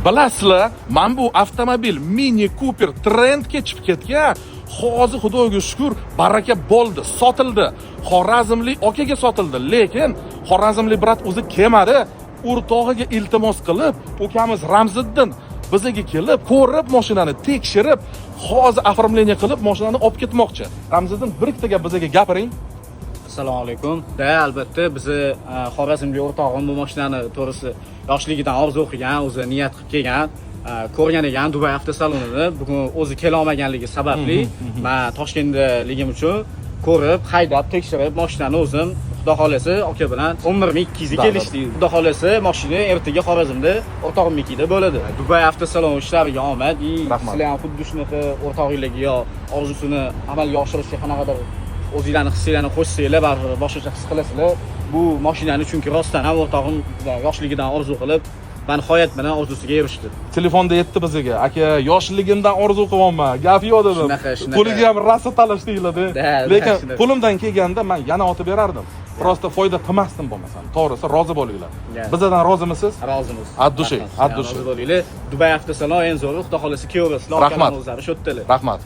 Bilasizlar, mana bu avtomobil Mini Cooper trendga chiqib ketgan. Hozir, Xudoga shukur, baraka bo'ldi, sotildi. Xorazmlik akaga sotildi, lekin xorazmlik брат o'zi kelmadi. O'rtog'iga iltimos qilib, ukamiz Ramziddin bizaga kelib, ko'rib mashinani, tekshirib, hozir оформление qilib, mashinani olib ketmoqchi. Ramziddin, bir ikkita gap bizaga gapiring. Assalomu alaykum. Да, albatta, bizni xorazmlik o'rtog'im bu mashinani, to'g'risi, yoshligidan orzu qilgan, o'zi niyat qilib kelgan, ko'rgan ekan Dubay avtosalonini. Bugun o'zi kela olmaganligi sababli man Toshkentdaligim uchun ko'rib, haydab, tekshirib mashinani o'zim, Xudo xohlasa, aka bilan 11 200 ga kelishdik. Xudo xohlasa, mashina ertaga Xorazmda o'rtog'imnikida bo'ladi. Dubay avtosalon ishlariga omad. И Rahmat. sizlar ham xuddi shunaqa o'rtog'inglarga yo orzusini amalga oshirishga qanaqadir o'zinglarni hissinglarni qo'shsanglar, baribir boshqacha his qilasizlar bu mashinani, chunki rostdan ham o'rtog'im yoshligidan orzu qilib va nihoyat bilan orzusiga erishdi. Telefonda aytdi bizaga: "Aka, yoshligimdan orzu qilyapman, gap yo'q", dedim. Shunaqa, shunaqa. Puliga ham rosa talashdinglar-da. Да, Lekin shunaqa. qo'limdan kelganda man yana otib berardim, просто foyda qilmasdim bo'lmasam. To'g'risi, rozi bo'linglar. Bizadan rozimisiz? Rozimiz. От души, Rahmat. от души. Rozi bo'linglar. Dubay avtosalon eng zo'ri, Xudo xohlasa, kelaverasizlar. Rahmat. O'zlari shu yerdalar. Rahmat.